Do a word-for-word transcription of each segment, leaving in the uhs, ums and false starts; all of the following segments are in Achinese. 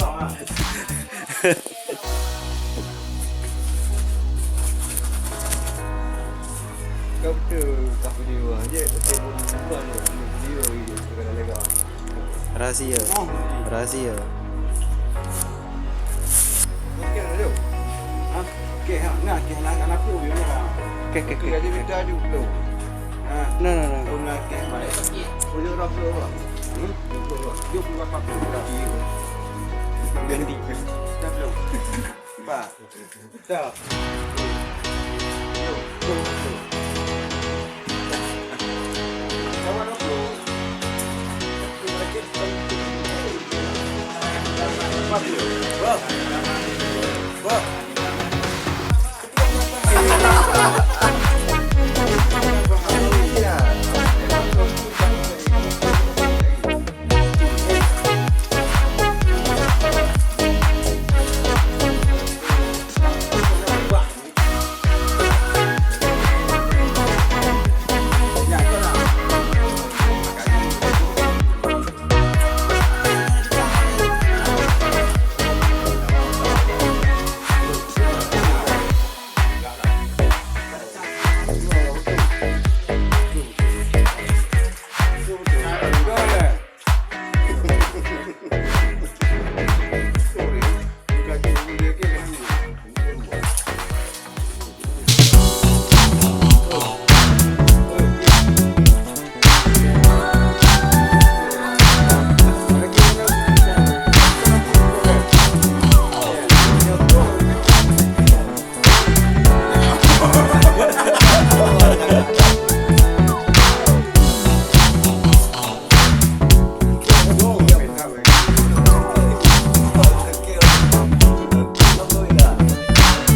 Kau betul tak video aja, tapi bukan video itu, bukan lega. Rahsia. Oh. Rahsia. Okey, ayo. Ha? Okey, ha. Nah, okey, nak, nak apa dia, nak? Okey, okey, okey. Okey, aja minta aja belum. Ha. Nah, nah, nah. Oh, nak, okey, baik. Boleh orang belum, Bang? Hmm? Belum, Bang. Dia pun dapat belum. Dah, iya. Ganti. Dah belum? Empat. Dah. Yo, yo, yo. Kawan aku. Wah. Wah.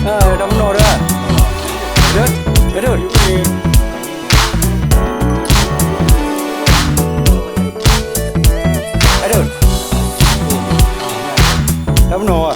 Ah, dah bunuh dah. Dut, dut. Aduh. Dah bunuh.